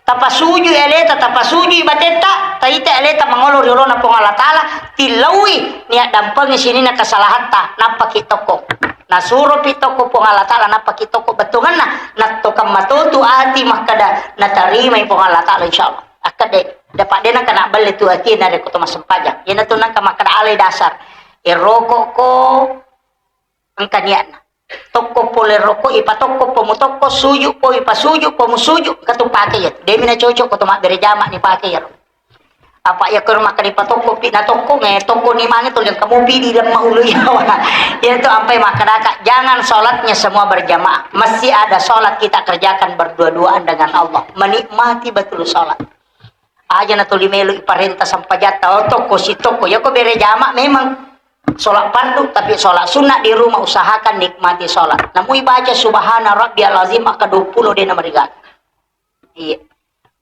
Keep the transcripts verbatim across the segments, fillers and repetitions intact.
Tapasujui aleta, tapasujui batetta, taita aleta mangolo ri olona Puang Allah Ta'ala, tillaui niaddampengi sininna kesalahatta, nappaki tokko. Nasuropi tokko Puang Allah Ta'ala, nappaki tokko bettuangenna, nattokang matotu ati makkeda natarimai Puang Allah Ta'ala, insya Allah. Akkede, dapat dena kena belle tu ati narekko to massempajang. Iyanatu nengka makkeda alai dasar. E rokok ko, engka niatna. Tokko pole rokok, ipatokko po mutokko, suju po, ipasuju po musuju, engka tu pake ya. Demi na cocok ko to mabbere jama ni pake ya. Apa ya kero makkeda ipatokko pi na tokko nge tokko ni mange to yang kamu pi di lemma ulu yawa. Ya tu ampai makkedaka, jangan sholatnya semua berjamaah. Masih ada sholat kita kerjakan berdua-duaan dengan Allah. Menikmati betul sholat. Aja na tuli melo iparenta sampajatta, oh, tokko si tokko. Yako bere jama memang sholat fardu, tapi sholat sunnah di rumah usahakan nikmati sholat. Namu ibaca subhana rabbiyal azim akka dua puluh de namarigaga. Iya.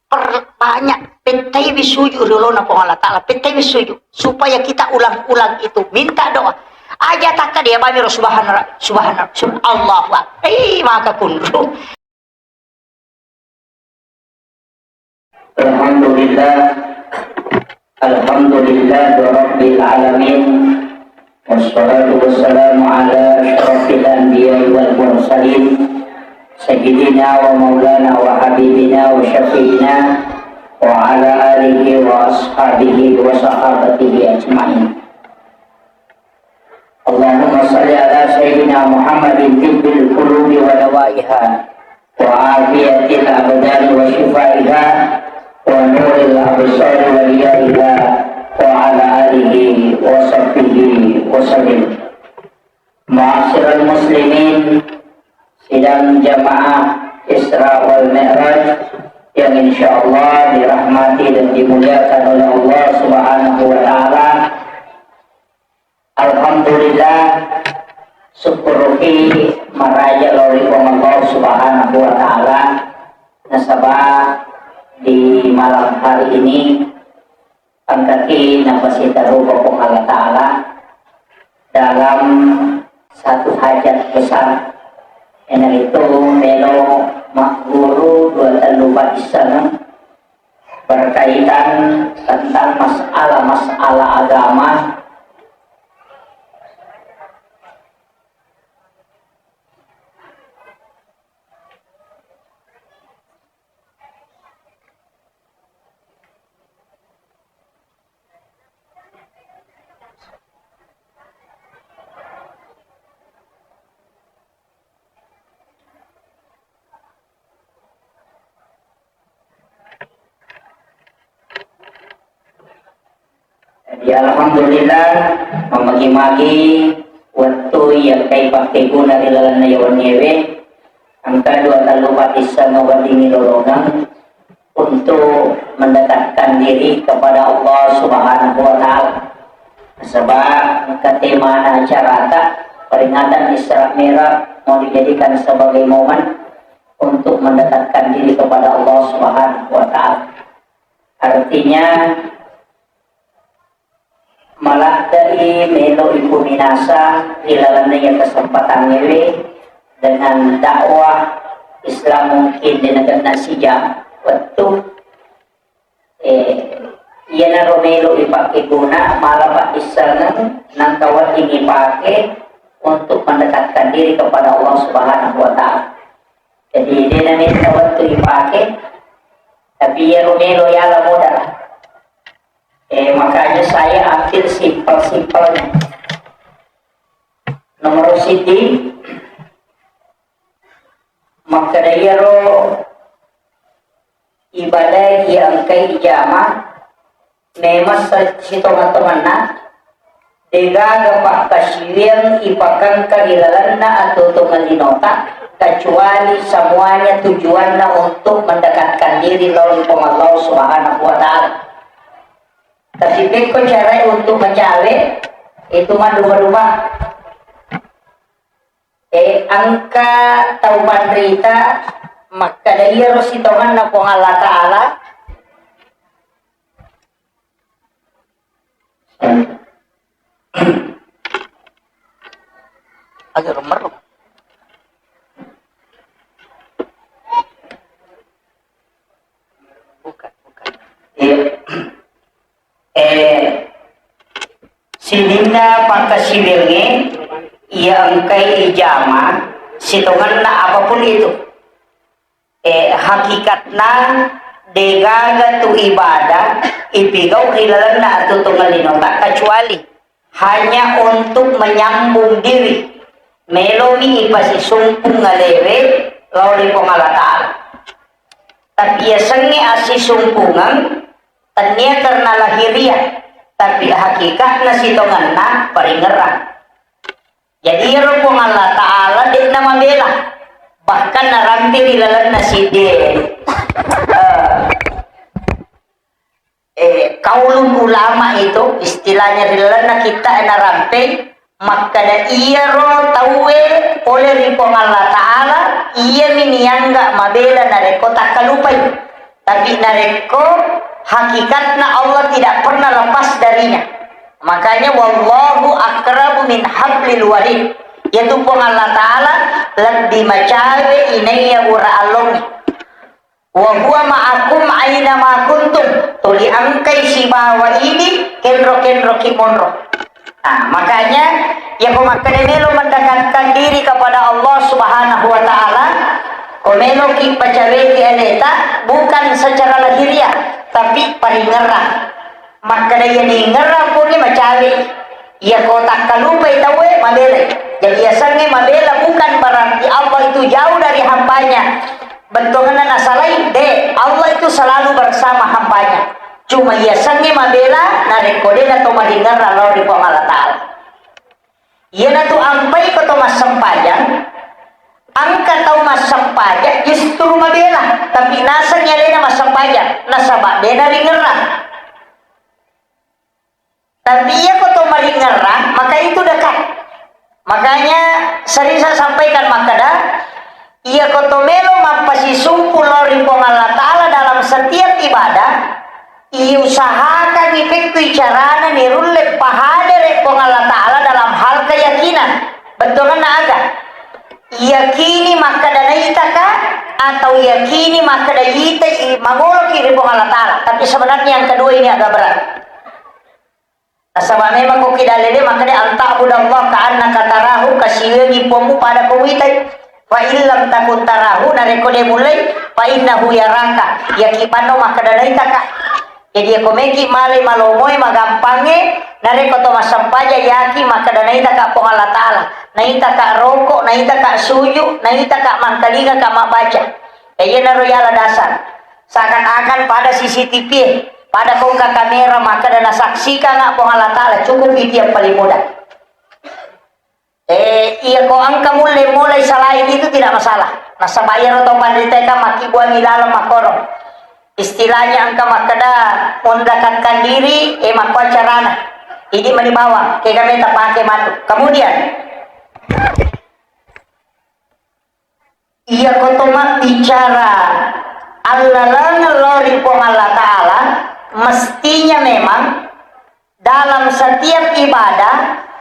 Perbanyak, pettaiwi sujud ri olona Puang Allah Ta'ala, pettaiwi sujud. Supaya kita ulang-ulang itu, minta doa. Aja takka dia bami ro subhana ra-, subhana ra-, sub-, Allahu Akbar. Eh, maka kunru. Alhamdulillah. Alhamdulillah Rabbil Alamin. Wassalatu wassalamu ala asyrafil anbiya wal mursalin. Sayyidina wa maulana wa habibina wa syafi'ina wa ala alihi wa ashabihi wa sahabatihi ajma'in. Allahumma salli ala Sayyidina Muhammadin tibbil qulubi wa dawaiha, wa afiyatil abdani wa shifaiha, wa nuril absari wa diyaiha, wa ala alihi wa sahbihi wa sallim. Ma'asyiral muslimin, sidang jamaah Isra wal Mi'raj yang insyaallah dirahmati dan dimuliakan oleh Allah Subhanahu wa Ta'ala. Alhamdulillah, syukuruki maraja lao ri Puang Allah Subhanahu wa Ta'ala, nasaba di malam hari ini engkaki napasitarupa Puang Allah Ta'ala dalam satu hajat besar, iyanaritu melo magguru dua tellu paddissengeng berkaitan tentang masalah-masalah agama. Jadi, alhamdulillah, mamagi-magi wettu iya engkai pakkeguna ri lalenna iya wenniewe, engka dua tellu paddissengeng weddingngi lolongeng untuk mendekatkan diri kepada Allah Subhanahu wa Ta'ala. Sebab engka temana acarata peringatan Isra Mi'raj mau dijadikan sebagai momen untuk mendekatkan diri kepada Allah Subhanahu wa Ta'ala. Artinya, maladde'i melo ipuminasa ri lalenna iya kesempatangngewe dengan dakwah Islam mungkin de nagenna sijang wettu. Eh, iyanaro melo ipakkeguna mala paddissengeng nangka wedding ipake untuk mendekatkan diri kepada Allah Subhanahu wa Ta'ala. Jadi, de nametta wettu ipake, tapi iyaro melo yala modal. Eh, makanya saya ambil simpel-simpelnya. Nomor siji, makkeda iyaro ibadah iya engkai ijama, memang se-, sitonga-tonganna, degaga pakkasiwiang ipakengka ri lalenna atuo-tuongeng linota, kecuali semuanya tujuanna untuk mendekatkan diri lao ri Puang Allah Subhanahu wa Ta'ala. Tapi pekko carae untuk mencawe itu maduma-duma. Eh, engka tau panrita makkeda iyaro sitonganna Puang Allah Ta'ala. Aja rumerru. Iya. Eh, sininna pakkasiwiangnge iya engkai ijama sitongenna apapun itu. Eh, hakikatna degaga tu ibadah ipigau ri lalenna atuo tongeng linota kecuali hanya untuk menyambung diri, melomi ipasisumpung alewe lao ri Puang Allah Ta'ala. Tapi yasengnge assisumpungeng tennia karena lahiriah, tapi hakikatna sitongenna paringerrang. Jadi iyaro Puang Allah Ta'ala de'na mabela, bahkan narampe ri lalenna siddi, eh, eh, kaulun ulama itu, istilahnya ri lalenna kitta e narampe, makkada iyaro tauwe pole ri Puang Allah Ta'ala, iyami niangga mabela narekko takkalupai. Tapi narekko hakikatna Allah tidak pernah lepas darinya. Makanya wallahu aqrabu min hablil warid. Yaitu Puang Allah Ta'ala lebbi macawe inaiya ura allongnge. Wa huwa ma'akum aina ma kuntum. Tuli engkai sibawa idi kenro-kenro ki monro. Nah, makanya, ya ko makkeda melo mendekatkan diri kepada Allah Subhanahu wa Ta'ala, ko melo ki pacaweki aleta, bukan secara lahiriah, tapi paringerrang. Makkeda iya ningerrang puni macawe. Iya ko takkalupai tauwe, mabelai. Jadi yasengnge mabela bukan berarti Allah itu jauh dari hambanya. Bettuanna nasalai, de, Allah itu selalu bersama hambanya. Cuma yasengnge mabela narekko de nato maringerrang lao ri Puang Allah Ta'ala. Iyanatu ampai ko to massempajang, engka tau massempajang justru mabela, tapi naseng alena massempajang, nasaba de naringerrang. Tapi iya ko to maringerrang, maka itu dekat. Makanya sering saya sampaikan makkeda, iya ko to melo mappasisumpu lao ri Puang Allah Ta'ala dalam setiap ibadah, iusahakan ipekkui carana nirulle pahadere Puang Allah Ta'ala dalam hal keyakinan. Bettuanna aga? Yakini makkeda naitaka atau yakini makkeda ita i-, mangoloki ri Puang Allah Ta'ala. Tapi sebenarnya yang kedua ini agak berat. Nasaba memang ko ki dalele makkeda, "Anta'budallaha ka'annaka tarahu," kasiwiangngi Puangmu pada ko muitai. "Fa illam takun tarahu," narekko de mullei, "fa innahu yaraka," yaki banno makkeda naitaka. Jadi ko meki malai malomoe magampangnge, narekko to massempajang yaki makkeda naitaka Puang Allah Ta'ala, naitaka roko, naitaka suju, naitaka mangkalingaka mabbaca. Ya, iyanaro yala dasar. Seakan-akan pada C C T V, pada kongka kamera, makkeda nasaksikan Puang Allah Ta'ala, cukup itu yang paling mudah. Eh, iya ko engka mulle mulai selain itu tidak masalah. Nasaba iyaro to panrita kan makkibbuangi laleng makkoro. Istilahnya engka makkeda mendekatkan diri, eh, makko carana. Ini mani bawang, kega meta pake matu. Kemudian, iya ko to mabbicara allalengeng lao ri Puang Allah Ta'ala, mestinya memang dalam setiap ibadah,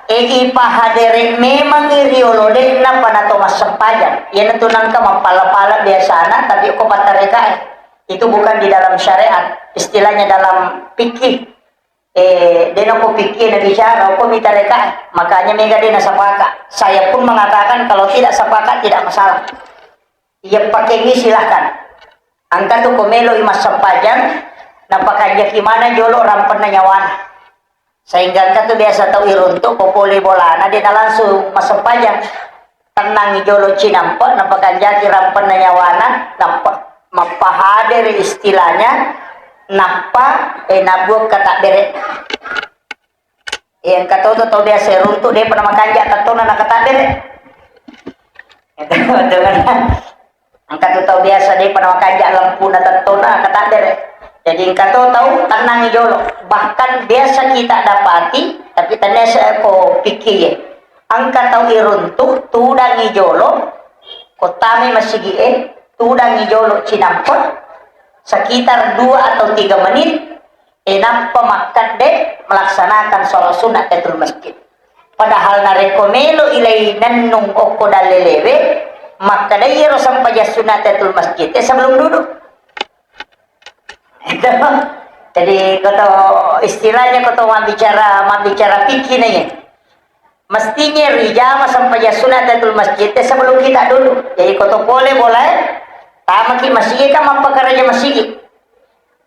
e, ipahadere memang i riolo de nappa nato massempajang. Iyanatu nangka mappala-pala biasana, tapi ko pattarekae. Itu bukan di dalam syariat, istilahnya dalam fikih. Eh, de nako pikir na bicara, ko mita reka, makanya mega de na sepakat. Saya pun mengatakan kalau tidak sepakat tidak masalah. Iya pakai ini silahkan. Engka tu ko melo i massempajang, napakanjaki mana jolo rampenna nyawana. Sehingga engka tu biasa tau iruntuk, ko pole bolana de na langsung massempajang. Tennangi jolo cinampe, napakanjaki rampenna nyawana, nappa mappahadere istilahnya, nappa, eh, nabuang katabbere. Eh, engka to, to, to biasa runtu, depa namakanja tettona nakatabbere. Engka to tau biasa depa namakanja lempuna tettona nakatabbere. Jadi engka to tau tennangi jolo. Bahkan biasa kita dapati, tapi tennese ko pikir ye. Engka tau iruntu, tudangi jolo, ko tami masigi e, tudangi jolo cinampe, sekitar dua atau tiga menit, e, nappa makkedde melaksanakan sholat sunat tahiyatul masjid. Padahal narekko melo ilai nennung okko dallelewe, makkedai iyaro sempajang sunat tahiyatul masjid e sebelum duduk. Jadi koto istilahnya koto mabbicara, mabbicara fikih nih. Mestinya rijama sempajang sunat tahiyatul masjid sebelum kita duduk. Jadi koto pole boleh tamaki masigi kan mappakaraja masigi.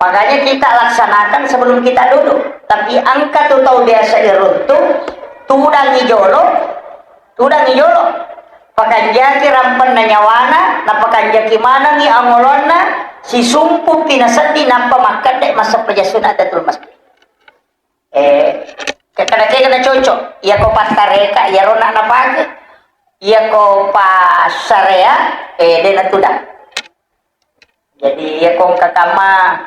Makanya kita laksanakan sebelum kita duduk. Tapi engka tu tau biasa iruntu, tudangi jolo, tudangi jolo. Pakanjaki rampenna nyawana, napakanjaki manengi angolonna, sisumpu pinaseddi nappa makkedde massempajang sunat tahiyatul masjid. Eh, kekana-kekana cocok. Iyako pattareka, iyaro na napake. Iyako passarea, eh, de natudang. Jadi, iyako engka kamma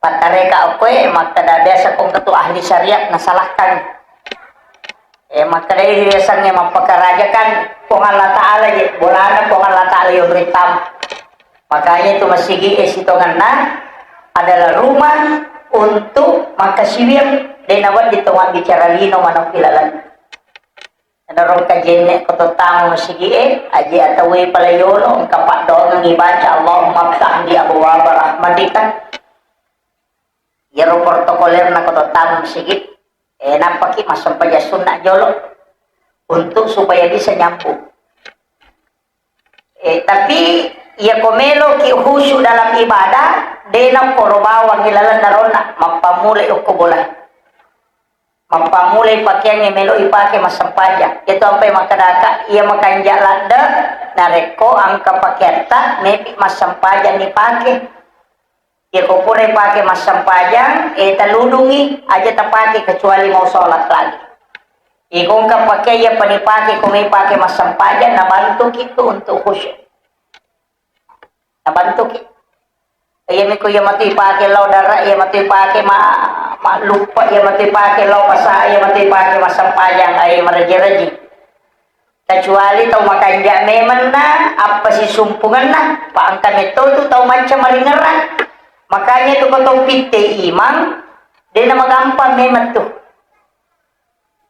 pattareka okkoe, makkeda biasa ko engka tu ahli syariat nasalahkan. Eh, makkeda biasangnge mappakarajakan Puang Allah Ta'ala je, bolana Puang Allah Ta'ala yo beritamu. Makanya itu masigi e sitonganna adalah rumah untuk makkasiwiang, de nawedding to mabbicara lino maneng ilalenna. Enaro kajenne ko tottama masigi e, aje atauwe pala yolo, engka paddoangeng ibaca, "Allahumma ftah li abwaba rahmatika." Iyaro protokolerna ko tottama masigi, eh, nappaki massempajang sunna jolo untuk supaya bisa nyambung. Eh, tapi iyako meloki khusyuk dalam ibadah, de nakkoro bawang ilalenna ronna, mappamulai okko bola. Mappamulai pakeang e melo ipake massempajang. Itu ampai makkedaka, iya makanja ladde, narekko engka pakeatta, mepi massempajang nipake. Iyako pura ipake massempajang, eh, taludungi, aja tapake kecuali mau sholat lagi. Iko engka pakeang iya panipake, ko mepake massempajang, nabantuki tu untuk khusyuk. Nabantuki. Iya miko iya matu ipake lao dara, iya matu ipake ma, ma luppa, iya matu ipake lao pasa, iya matu ipake massempajang, ai maraji-raji. Kecuali tau makanja memenna, apa sisumpungenna, pa engka metto tu tau macca maringerang. Makanya tu ko tau pitte imang, de namagampang memeng tu.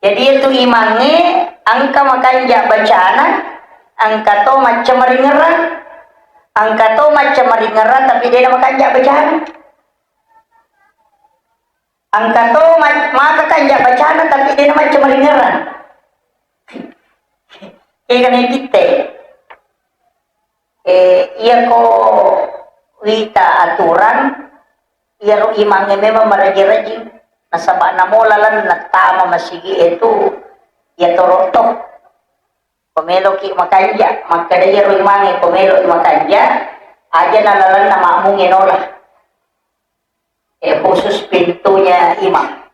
Jadi itu imangnge engka makanja bacana, engka to macca maringerang, engka to macca maringerang tapi de namakanja bacana. Engka to ma-, maka kanja bacana tapi de namacca maringerang. Ega napitte. Eh, iyako wita aturan, iyaro imangnge memang maraji-raji. Nasaba namo lalenna tama masigi e tu, iya toro to. Ko meloki makanja, makkeda iyaro imangnge ko meloki makanja, aja na lalenna makmungnge nola. Eh, khusus pintunya imam.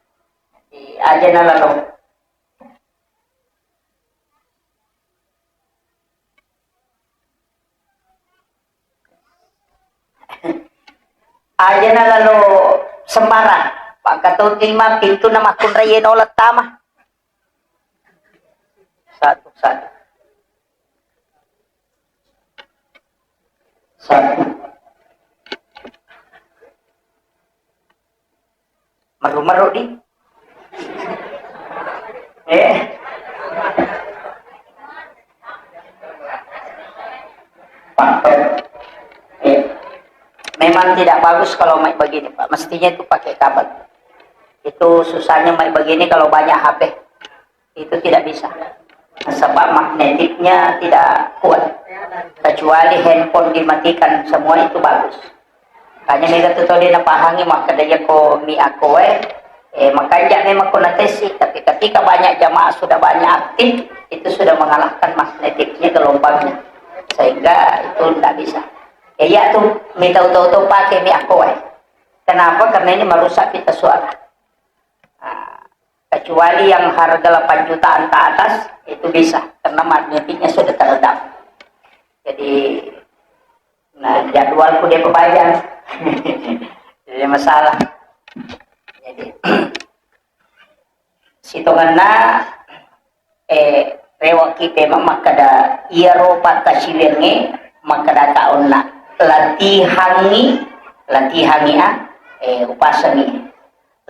Jadi, aja na lalo. Aja na lalo sembarang. Pakkato imam pintu na makkunrai nola tama. Satu, satu. Satu. Meru-meru di. Eh. Pak, eh. Memang tidak bagus kalau mic begini, Pak. Mestinya itu pakai kabel. Itu susahnya mic begini kalau banyak H P. Itu tidak bisa. Sebab magnetiknya tidak kuat. Kecuali handphone dimatikan semua itu bagus. Makanya mega tu tadi napahangi makkeda iya ko mi aku eh, eh, makanja memang ko natesi, tapi ketika banyak jamaah sudah banyak aktif, itu sudah mengalahkan magnetiknya gelombangnya. Sehingga itu tidak bisa. Ya, iya tu, mi tau-tau pakai mi aku eh. Kenapa? Karena ini merusak pita suara. Nah, kecuali yang harga delapan jutaan ke atas, itu bisa, karena magnetiknya sudah teredam. Jadi, nah, jadwalku dia kebayang. Jadi, masalah. Jadi, sitongenna, eh, rewakki tema makkeda, iyaro pakkasiwiangnge makkeda taunna, latihangngi, latihangngi, ah, eh, upasengngi.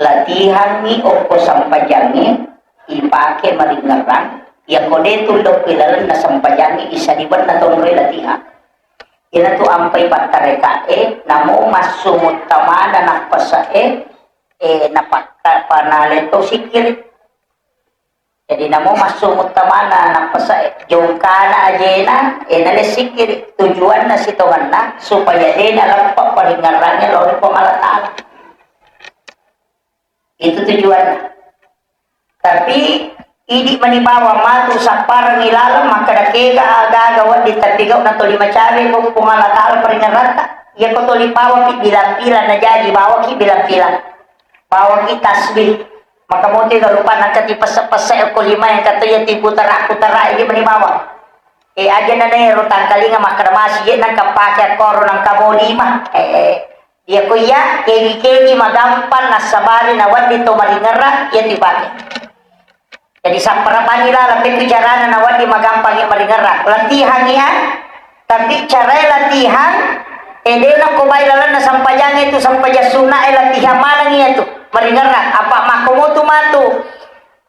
Latihangngi okko sempajangnge ipake maringerrang, iyako de tullokki lalenna sempajangnge isaliwenna tonroi latihan. Iyanatu ampai pattareka'e, namo massumuttamana nappasa'e, e, napakka-, panale to sikkiri. Jadi namo massumuttamana nappasa'e, jongkana ajena, e, nale sikkiri. Tujuanna sitongenna supaya de naleppa paringerrangnge lao ri Puang Allah Ta'ala. Itu tujuanna. Tapi idi mani bawang matu sapparengngi laleng makkeda kega aga-aga wedding tappigau na toli macawe ko Puang Allah Ta'ala paringerratta. Iya ko toli bawaki bilang-bilang na jaji bawaki bilang-bilang. Bawaki tasbih. Maka mote galupa nangka ti pesse-pesse ko lima yang kata iya ti putara-putara idi mani bawang. E, aja na nero tangkalinga makkeda masi je nangka pake akkoro nangka mo lima. E, e. Iya ko iya, kegi-kegi magampang nassabari nawedding to maringerra, iya tu ipake. Jadi sapparapani laleng pekku carana nawedding magampang iya maringerra. Latihangi ya, tapi carai latihan, e, de na ko bai lalenna sampajang itu, sampajang sunna e latihan maneng iya tu maringerra. Apa makko motu matu,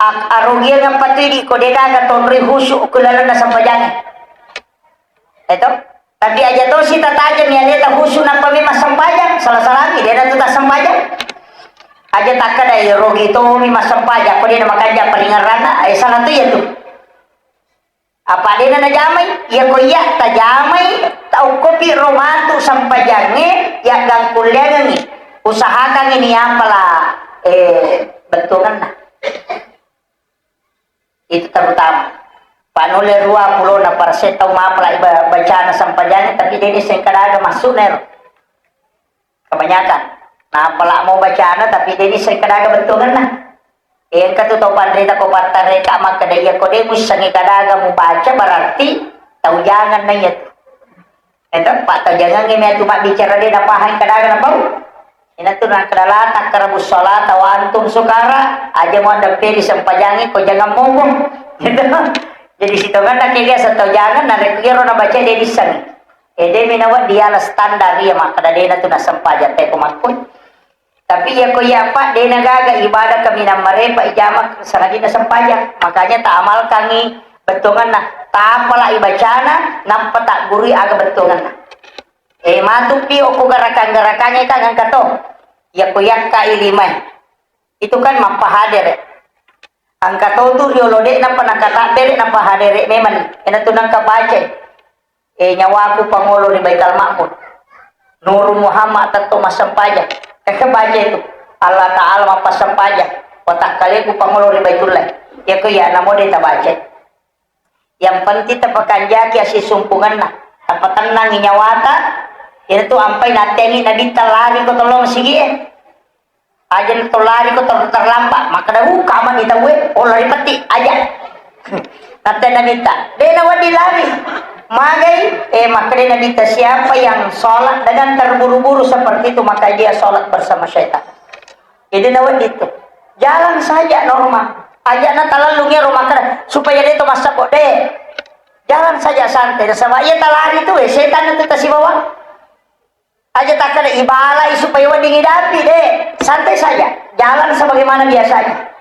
ak-, arugiang apa tu idi ko de gaga tonroi khusyuk ko lalenna sampajang. Eto? Tapi aja tosi tatajeng ya, de ta khusyuk nappa memang sempajang, salah-salami, de na tu tassempajang. Aja takkeda, "Eh, rogi tomi massempajang, ko de na makanja paringerranna," eh, salah tu iya tu. Apa de na najamai? Iya ko iya tajamai, taukkopi ro matu sempajangnge, ya gangkulleangengi. Usahakan ini apalah, eh, bettuangenna. Itu terutama. Panulle dua puluh persen tau mapalai ba-, bacana sempajangnge, tapi de nisseng kadaga maksudna ero. Kebanyakan. Napala mau bacana, tapi de nisseng kadaga bettuangenna. Engka tu tau panrita ko pattareka makkeda, iya ko de mussengi kadaga mubaca, berarti tau jangan na iya tu. Ento, pattojangengngi matu mabbicara de napahang kadaga napau. Inatu nakkeda la takrabu sholata wa antum sukara, aja muaddeppe di sempajangi ko jangan mobong. Gitu. Jadi sitonganna kega setojangan narekko iyaro nabaca de disseng. Ede minawa diala standar iya makkeda de natu nasempajang te ko makkoi. Tapi iya ko iya, Pak, de na gaga ibadah kaminang marepa ijama sangadinna sempajang. Makanya ta amalkangi bettuangenna, tapala ibacana, nappa taggurui aga bettuangenna. Eh, matupi okko gerakan-gerakannya kan engka to. Iya ko yakka i limae. Itu kan mappahadere. Engka to tu riolo de nappa nakatabbere napahadere memang. Ena tu nangka baca. E, nyawaku pangolo ri Baitul Ma'mur. Nuru Muhammad tetto massempajang. Baca itu. Allah Ta'ala mappassempajang. Watakkaleku pangolo ri Baitullah. Iya ko iya namo de tabaca. Yang penting tapakanjaki asisumpungenna. Tapatennangi nyawata. Itu ampai natengi Nabitta lari ko tolong sigi e. Aja na to lari ko ter-, terlambat, makkeda, "Uh, kamani tauwe, oh, lari petti, aja." Natte Nabitta, de na wedding lari. Magai, eh, makkeda Nabitta, "Siapa yang sholat dengan terburu-buru seperti itu, maka dia sholat bersama syaitan." Jadi na wedding tu. Jalan saja normal. Aja na talallung ero makkeda, supaya de to massebbo, de. Jalan saja santai. Nasaba iya talari tu, eh, setan itu tasibawa. Aja takkeda ibalai supaya wedding idapi, de. Santai saja. Jalan sebagaimana biasanya.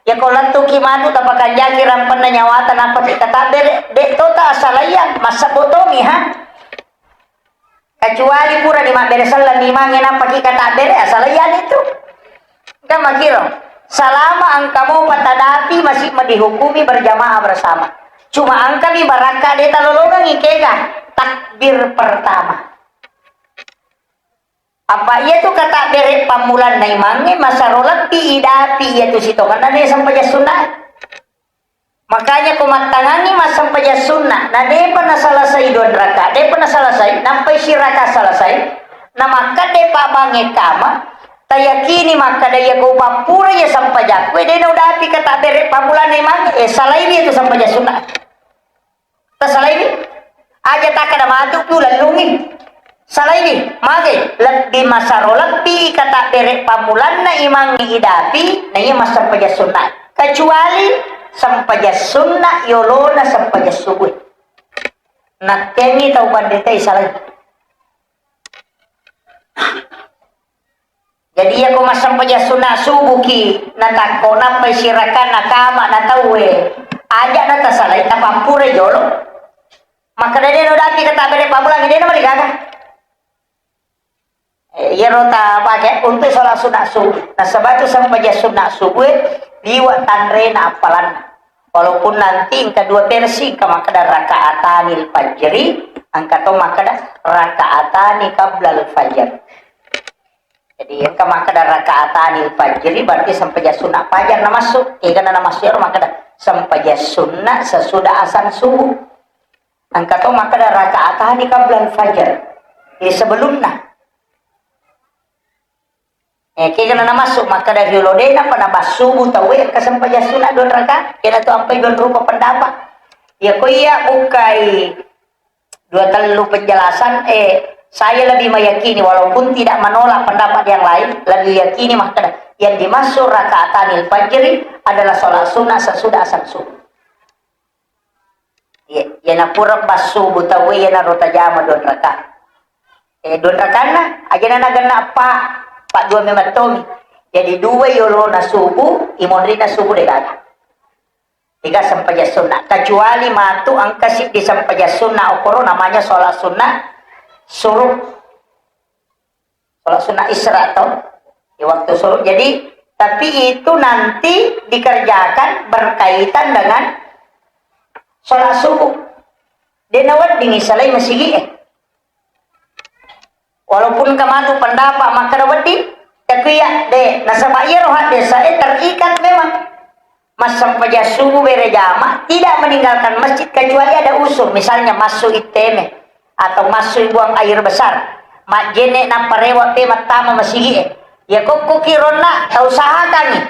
Ya, ko lettuki matu tapakanjaki rampenna nyawata nappa ki katabbere, de to ta asalaian, massebbo tomi, ha? Kecuali purani mabbere selleng imangnge nappa ki katabbere, asalaian itu. Engka makiro, selama engka mopa tadapi masih dihukumi berjamaah bersama. Cuma engkami barakka de talolongengi kega takbir pertama. Apa iya tu katabbere pammulanna imangnge masaro lebbi idapi iya tu sitongenna de sempajang sunna. Makanya ko mattangangi massempajang sunna, na depa nasalasai dua raka, depa nasalasai, nampai siraka salasai, na makkadde pabbangnge kama, tayakini makkada iya ko pappura iya sempajakku, de na udapi katabbere pammulanna imangnge, eh, salaiwi itu sempajang sunna. Tasalaiwi, aja takkada matu pi ulellungi. Salaiwi, mage, lebbi masaro lebbi katabbere pammulanna imangnge idapi, na iya massempajang sunna. Kecuali sempajang sunna yolona sempajang subuh. Nattengi tau panrita isalai. Jadi, iya ko massempajang sunna subuh ki, natakko nappai sirakanna kama na tauwe, aja na tasalai, tapappura jolo. Makkeda de' no dapi kata bere pabulang de' no maligaga. Eh, iyaro ta pake untuk sholat sunat subuh. Nasaba tu sempajang sunat subuh, eh, liwa' tanrena appalanna. Walaupun nanti engka dua versi, engka makkeda rakaatanil fajri, engka to makkeda rakaatani qablal fajr. Jadi engka makkeda rakaatanil fajri berarti sempajang sunat fajar namassu. Kegana namassu ero makkeda sempajang sunat sesudah azan subuh. Engka to makkeda rakaatani qablal fajr. Eh, sebelumna. Eh, kegana namassu makkeda riolo de' napa nabassubu tauwe engka sempajang sunat dua rakaat. Kena to ampai dua rupa pendapat. Ya ko iya bukai dua tellu penjelasan, eh, saya lebih meyakini walaupun tidak menolak pendapat yang lain, lebih yakini makkeda yang dimaksud rakaatanil fajri adalah sholat sunnah sesudah azan subuh. Iya, iya napura bassubu tauwe iyanaro tajama dua rakaat. Eh, dua rakaanna, ajana nagenna pa, pa dua memettomi. Jadi dua yolona subuh, imonrina subuh degaga. Tiga sempajang sunnah. Kecuali matu engka siddi sempajang sunnah okoro namanya sholat sunnah suruh. Sholat sunnah Isra to, di waktu suruh. Jadi, tapi itu nanti dikerjakan berkaitan dengan sholat subuh. De' nawedding isalai masigi eh. Walaupun engka matu pendapat makkeda wedding, tapi ya de', nasaba iyaro haddesae terikat memang. Massempajang subuh berejama, tidak meninggalkan masjid kecuali ada uzur, misalnya massu itteme atau massu buang air besar, majjenne napparewa pe mattama masigi e. Ya kokko kironna tausahakangi.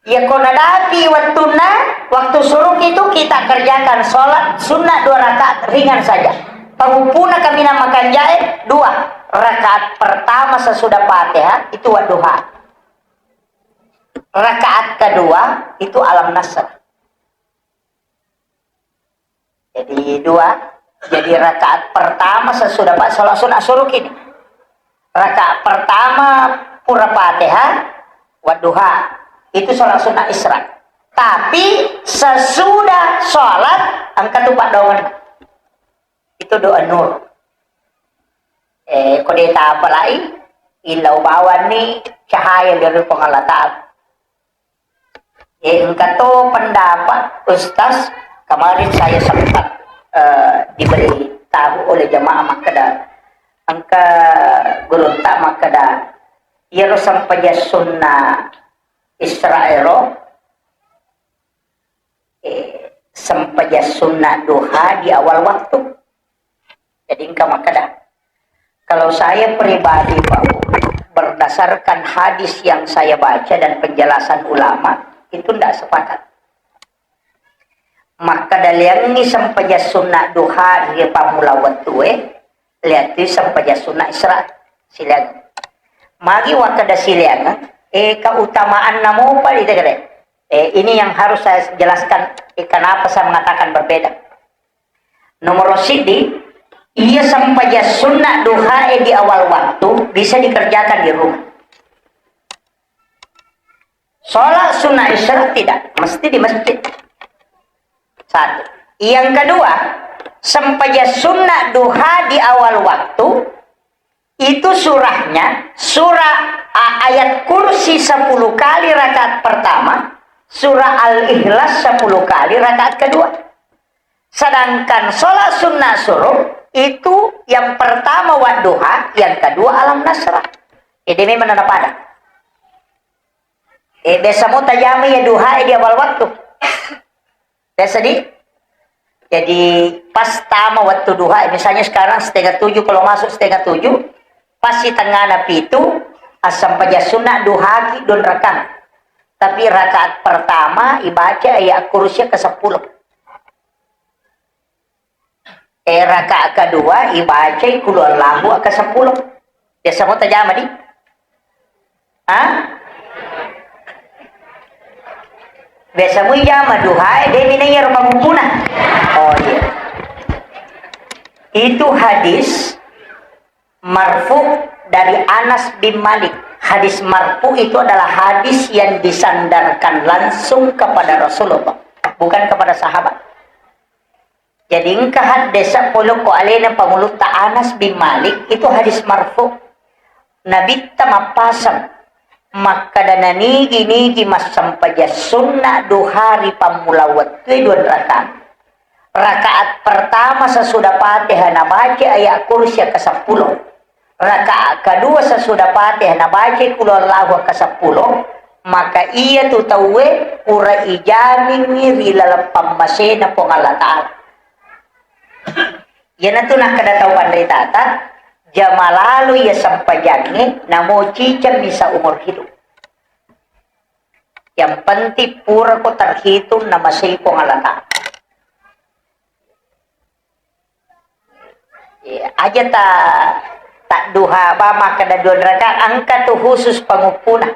Ya ko nadapi wettunna, waktu suruh itu kita kerjakan sholat sunnah dua rakaat ringan saja. Pengumpuna kaminang makanjae dua rakaat pertama sesudah Fatihah itu wadduha. Rakaat kedua itu Alam Nasrah. Jadi dua. Jadi rakaat pertama sesudah Pak sholat sunat suruh ini. Rakaat pertama pura Fatihah, wadduha. Itu sholat sunat Isra. Tapi sesudah sholat engka tu paddoangenna. Itu doa nur. Eh, ko de' tapalai, illau bawanni cahaya dari Puang Allah Ta'ala. Eh, engka to pendapat, Ustaz, kemarin saya sempat, eh, diberitahu oleh jamaah makkeda, engka gurutta makkeda, iyaro sempajang sunnah Isra ero, eh, sempajang sunnah duha di awal waktu. Jadi engka makkeda, kalau saya pribadi, Pak, berdasarkan hadis yang saya baca dan penjelasan ulama, itu ndak sepakat. Makkeda liangngi sempajang sunnah duha ri pammula wettue, liattui sempajang sunnah Isra. Silaing. Magi wakkeda silaing, eh, keutamaanna mopa di tegere. Eh, ini yang harus saya jelaskan, eh, kenapa saya mengatakan berbeda. Nomor siddi, iya sempajang sunnah duhae di awal waktu bisa dikerjakan di rumah. Sholat sunnah Isra tidak, mesti di masjid. Satu. Yang kedua, sempajang sunnah duha di awal waktu itu surahnya, surah a-, ayat kursi sepuluh kali rakaat pertama, surah Al-Ikhlas sepuluh kali rakaat kedua. Sedangkan sholat sunnah suruh itu yang pertama wadduha, yang kedua alam nasrah. Jadi memang nada pada. Eh, biasa mau tajama ya duha, eh, di awal waktu. Biasa di. Jadi pas tama waktu duha, misalnya sekarang setengah tujuh, kalau masuk setengah tujuh, pasti tengah napi itu asam paja sunnah duha ki don rakang. Tapi rakaat pertama ibaca ayat kursi ke sepuluh. Eh, rakaat kedua ibacai Qul Huwallahu aka sepuluh. Biasa mo tajama di? Hah? Biasa mo ijama duhae, de minaiya rupa mupuna. Oh iya. Itu hadis marfu dari Anas bin Malik. Hadis marfu itu adalah hadis yang disandarkan langsung kepada Rasulullah, bukan kepada sahabat. Jadi engka haddese' polokko alena pangulutta Anas bin Malik, itu hadis marfu'. Nabitta mappaseng makkeda, nanigi-nigi massempajang sunna duha ri pammula wettue dua rakaat. Rakaat pertama sesudah Fatihah nabaca ayat kursi ke sepuluh. Rakaat kedua sesudah Fatihah nabaca qul huwallahu ke sepuluh, maka iya tu tauwe pura ijamingi ri laleng pammasena Puang Allah Ta'ala. Iyanatu nakkeda tau panritata, jama lalo iya sempajangnge, namo ciceng mi saumur hidup. Yang penting purako terhitung namasei Puang Allah Ta'ala. Iya, aja ta, tadduha ba makkeda dua rakaat, engka tu khusus panguppuna.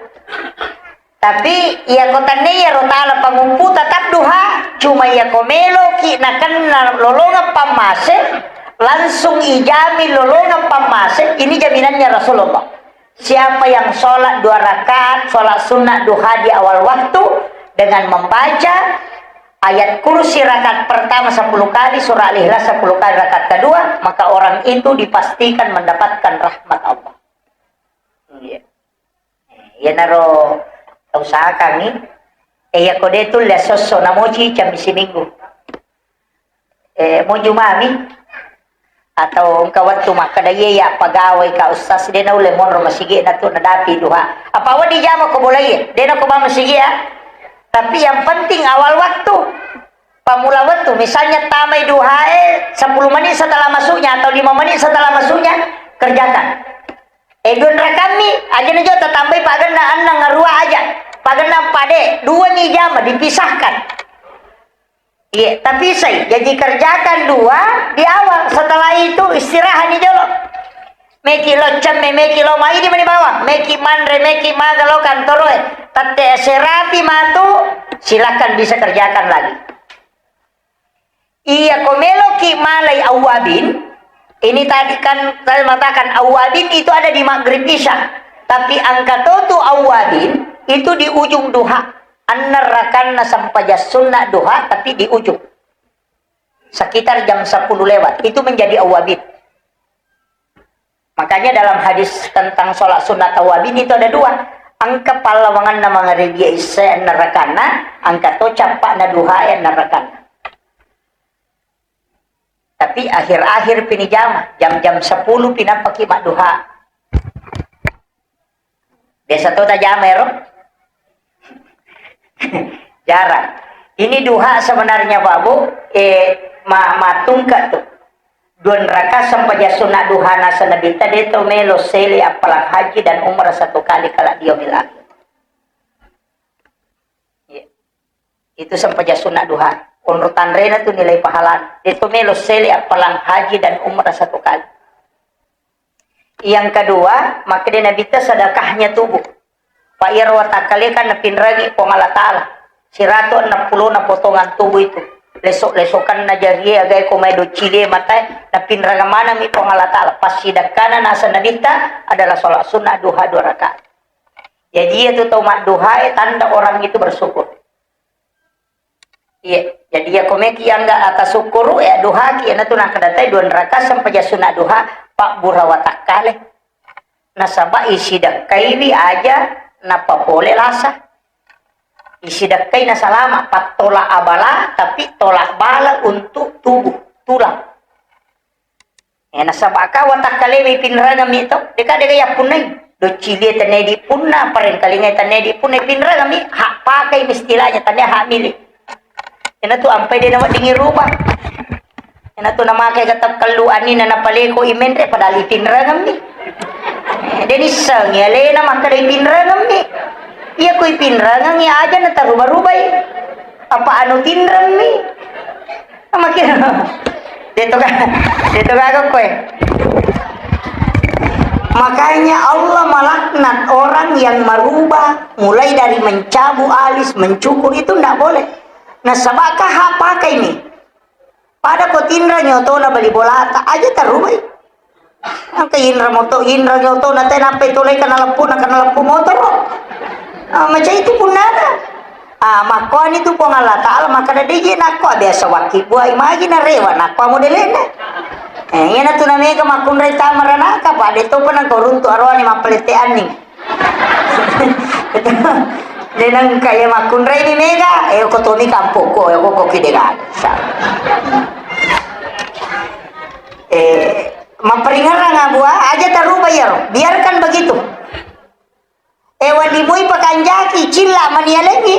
Tapi iyako tennia iyaro tala panguppu tetap duha, cuma iyako meloki nakenna lolongeng pammase, langsung ijamin lolongeng pammase, ini jaminannya Rasulullah. Siapa yang sholat dua rakaat, sholat sunnah duha di awal waktu dengan membaca ayat kursi rakaat pertama sepuluh kali, surah Al-Ikhlas sepuluh kali rakaat kedua, maka orang itu dipastikan mendapatkan rahmat Allah. Iya. Iyanaro usahakangngi. Eh, iyako de' tulle esso-esso, namo ciceng mi siminggu. Eh, moju mami. Atau engka wettu makkeda, "Iya, iya, pegawai ka Ustaz, de' naulle monro masigi'na tu nadapi duha." Apa wedding jama ko bolaie, de' nako ba masigi' ya. Tapi yang penting awal waktu. Pamula wettu, misalnya tamai duhae sepuluh menit setelah masuknya atau lima menit setelah masuknya, kerjakan. Eh, dua rakaat mi, aja na jo tatambai pagenna enneng, arua aja. Pagenna pade, dua mi jama, dipisahkan. Iya, tapi sai, jadi kerjakan dua di awal, setelah itu istirahat ni jolo. Meki lo cemme, meki lo mai di mani bawang, meki manre, meki maga lo kantoroe. Tette serapi matu, silakan bisa kerjakan lagi. Iya, ko meloki malai awwabin, ini tadi kan saya mengatakan awwabin itu ada di maghrib isya. Tapi angka totu awwabin itu di ujung duha. Enneng rakanna sempajang sunna duha, tapi di ujung. Sekitar jam sepuluh lewat, itu menjadi awwabin. Makanya dalam hadis tentang sholat sunat awwabin itu ada dua. Engka pallawanganna mangaribia isya enneng rakanna, engka to cappa'na duha enneng rakanna. Tapi akhir-akhir pini jama, jam-jam sepuluh pinappaki madduha. Biasa to tajama ero? Jarang. Ini duha sebenarnya, Pak Bu, eh, ma-, matungka tu. Dua rakaat sempajang sunat duha nasa Nabitta de to melo sele appalang haji dan umrah satu kali kala di yaumil akhir. Iya. Itu sempajang sunat duha. Onro tanrena tu nilai pahala. De to melo sele appalang haji dan umrah satu kali. Yang kedua, makkeda Nabitta sedekahnya tubuh. Pa iyaro watakkaleka napinrangi Puang Allah Ta'ala. Siratu enneng pulona potongan tubuh itu. Lesok-lesokanna jarie, agae ko mai doccilie matae, napinrang manengmi Puang Allah Ta'ala. Passidekkana nasa Nabitta adalah sholat sunnah duha dua rakaat. Jadi, iya tu tau madduhae tanda orang itu bersyukur. Iya, jadi iya ko meki angga atasukkuru, ya duhaki, iyana tu nakkeda tai dua rakaat sempajang sunat duha, pabbura watakkale. Nasaba isidekkaiwi aja napapole lasa. Isidekkai nasalama, pattolak abala, tapi tolak bala untuk tubuh, tulang. Eh, nasaba ka watakkalewe pinrangeng mi to, deka deka yappunnai. Doccilie tennedi punna, parengkalingai tennedi punna, pinrangeng mi, hak pakai istilahnya, tania hak milik. Ena tu ampai de naweddingi rubah. Ena tu namakai kata kellu anina napaleko imenre, padahal ipinrangeng mi. Eh, de nissengi alena makkeda ipinrangeng mi. Iya ko ipinrangeng iya aja natarubah-rubai. Apa anu tinreng mi? Makin de to ga-, de to gaga koe. Makanya Allah melaknat orang yang merubah, mulai dari mencabut alis, mencukur, itu ndak boleh. Nasaba ka hak pakai mi. Pada ko tinra nyotona bali bolata, aja tarubai. Engka inra moto, inra nyoto, na te nappa itolai kana leppu, na kana leppu motoro. Ah, macam itu punnana. Ah, makkuani tu Puang Allah Ta'ala, makkeda, "Deje nakko biasa wakki buai magi narewa nakko modele'na." Eh, iyana tu namega makkunrai tama ranaka, pada topa nangko runtu aroane mappalette anning. De nengka iya makkunrai ni mega, eh, ko tomi kampokko, eh, ko, ko ki de gaga. Eh, mapparingerrang abua, aja taruba iyaro. Biarkan begitu. Eh, wedding mui pakanjaki, cilla mani alengngi.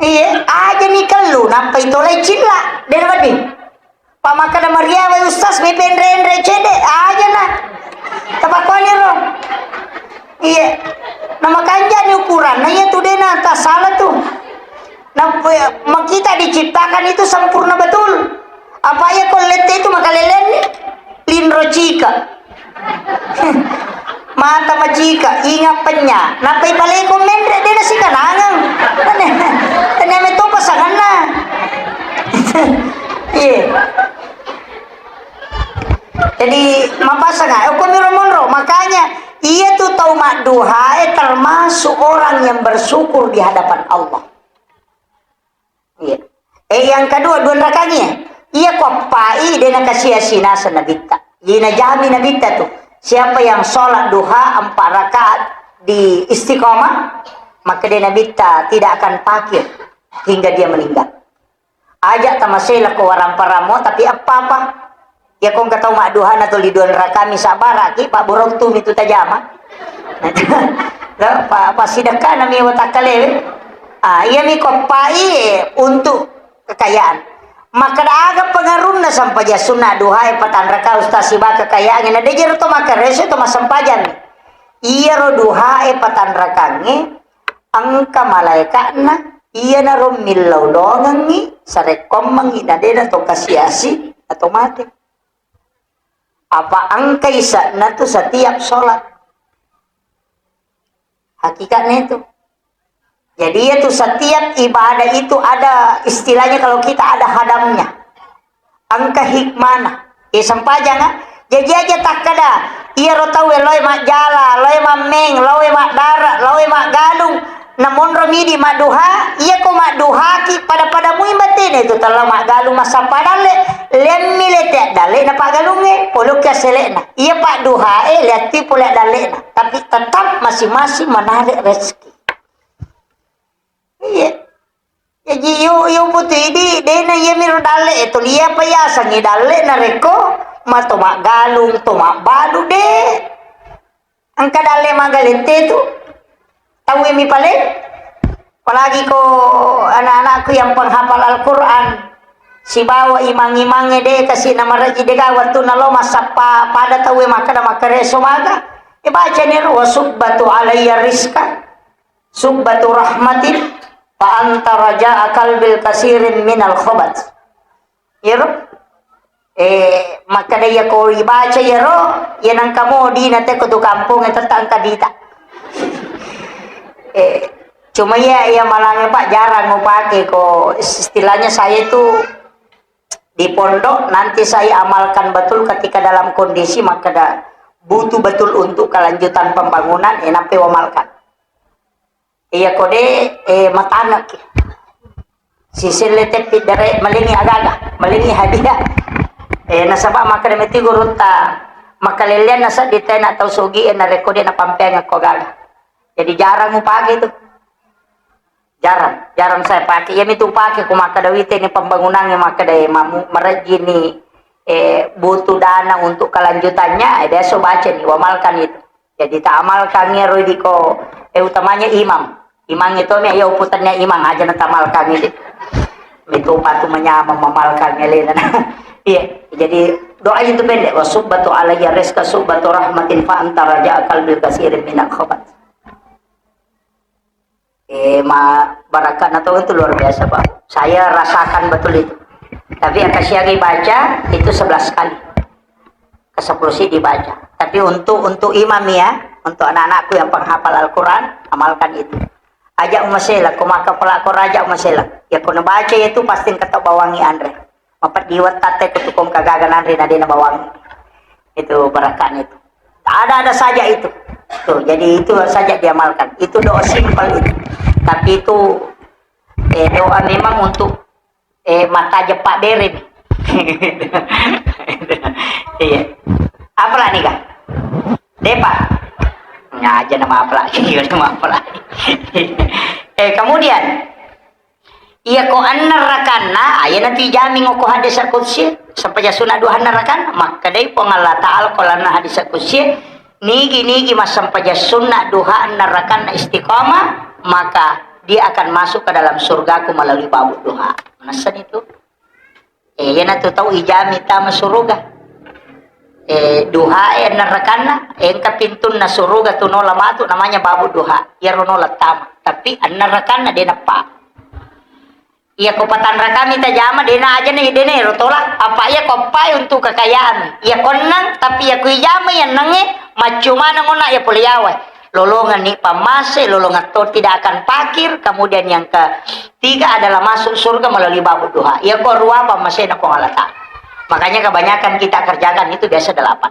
Iya, aja ni kellu, nappa itolai cilla, de wedding. Pamakkeda mariawa ustaz, me penre-enre cede, aja na. Tapakkoni ro. Iya. Namakanjani ukuran, na iya tu dena tasala tu. Na, makita diciptakan itu sempurna betul. Apa iya kollette itu makaleleng ni? Linro cika. Mata macika, inga penya. Nappa ipaleko menre, de nasikanangeng. Tania, tania metto pasanganna. Iya. Jadi, mapasang, eh, okko miro monro. Makanya, iya tu tau madduhae termasuk orang yang bersyukur di hadapan Allah. Iya. Eh, yang kedua, dua rakaat iya. Iya ko appai, de nakasiasi naseng Nabitta. Jadi najami Nabitta tu. Siapa yang sholat duha empat rakaat di istiqomah, maka de Nabitta tidak akan fakir hingga dia meninggal. Aja tamasela ko waramparammo, tapi apa-apa. Iya ko engka tau madduhana tuli dua rakami sabbaraki, pabburong tu mitu tajama. Lo, pa, pasidekka nami watakkalewe. Ah, iya mi ko appai untuk kekayaan. Makkeda aga pengaruhna sempajang sunna duhae patanraka ustaz siba kekayaan. Na de jero to makkareso to massempajang. Iyaro duhae patanrakangnge engka malaeka'na, iyanaro millau dongengngi, sarekkoammengngi, na de nato kasiasi atau mate. Apa engka ise'na tu setiap sholat. Hakikatnya itu. Jadi, itu setiap ibadah itu ada istilahnya, kalau kita ada hadamnya. Engka hikmana. Eh, sempajang, ah. Jaji aja takkada, iyaro tauwe loe majjala, loe mammeng, loe maddara, loe maggalung, namonro midi madduha, iya ko madduhaki pada-pada mui batene tu tella maggalung massappa dalle, lemmi lete dalle na paggalunge, polokki assele'na. Iya padduhae, leatti pole dalle na. Tapi tetap masing-masing menarik rezeki. Iya. Jaji, yo, yo putu idi, dena iya miro dalle, eh, tuli apa yasengngi dalle narekko mato maggalung, to mabbalu, de. Engka dalle magalette tu, tauwe mi pale. Apalagi ko anak-anakku yang penghafal Al-Quran, sibawa imang-imangnge de kasi na mareji dega wettunna lo massappa pada tauwe makkeda makkareso maga. E baca ni ro, "Wa subbatu alayya rizqa." Subbatu rahmatin fa anta raja'a kalbil kasirin minal khobat. Iyaro? Eh, makkeda iya ko ibaca iyaro, iya nangka modi na teko tu kampung, eh, tetta engka dita. Eh, cuma iya, iya malangnge, Pak, jarang upake ko, istilahnya saya itu di pondok, nanti saya amalkan betul ketika dalam kondisi makkeda butuh betul untuk kelanjutan pembangunan, eh, nappa uamalkan. Iya ko de, eh, matanekki. Siselle teppi dere, malengi agaga, malengi hadiah. Eh, nasaba makkeda metti gurutta, makalelleanna seddi tena tau sugi e narekko de napampeang ko agaga. Jadi jarang upake itu. Jarang, jarang saya pakai. Iya mitu upake ko makkeda wite ni pembangunannya makkeda, eh, mamu-, marejji ni, eh, butuh dana untuk kelanjutannya, eh, biasa baca ni, uamalkan itu. Jadi, taamalkangngi ero idiko, eh, utamanya imam. Imam itu mi, ayo, uputannya imam aja na taamalkangngi di. Itu patu menyamang mamalkangngi alena. Iya, jadi doa itu pendek. "Wa subbatu alayya rizqa subbatu rahmatin fa anta raja kalbil kasirin minal khobat." Eh, ma-, barakatna tau itu luar biasa, Pak. Saya rasakan betul itu. Tapi yang kasih lagi baca itu sebelas kali. Ke sepuluh sih dibaca. Tapi untuk, untuk imam ya, untuk anak-anakku yang penghafal Al-Quran, amalkan itu. Aja umasela, ko maka pelakor aja umasela. Ya, ko nabaca itu pasti engka tau bawangi anre. Mapeddi wettate ko tukung kagaga nanre na dena bawangi. Itu barakatnya itu. Ada-ada saja itu. Tuh, jadi itu saja diamalkan. Itu doa simpel itu. Tapi itu Eh, doa memang untuk, eh, mata jepak bere nih. Iya. Apa lah nih, Kak? Depa. Nggak aja nama apa lagi, nama apa lagi. Eh, kemudian, iya ko anna rakanna, aja nanti jamin ko hadis kutsi, sampai sunat duha anna rakanna, maka dai Puang Allah Ta'ala ko lanna hadis kutsi, nigi-nigi massampajang sunna duha anna rakanna istiqamah, maka dia akan masuk ke dalam surgaku melalui babu duha. Manessani tu. Eh, iyanatu tau ijami tama suruga. Eh, duha e anna rakanna, engka pintunna suruga tu nola matu, namanya babu duha. Iyaro nola tama. Tapi anna rakanna de nappa. Iya ko patanrakami tajama, dena aja nih, dena ero tola. Apa iya ko pai untuk kekayaan. Iya konnang, tapi iya ku ijama iya nange, maccumana ngona iya pole yawa. Lolongan ni pammase, lolongan to tidak akan pakir. Kemudian yang ketiga adalah masuk surga melalui babu duha. Iya ko rua pammasena Puang Allah Ta'ala. Makanya kebanyakan kita kerjakan itu biasa delapan.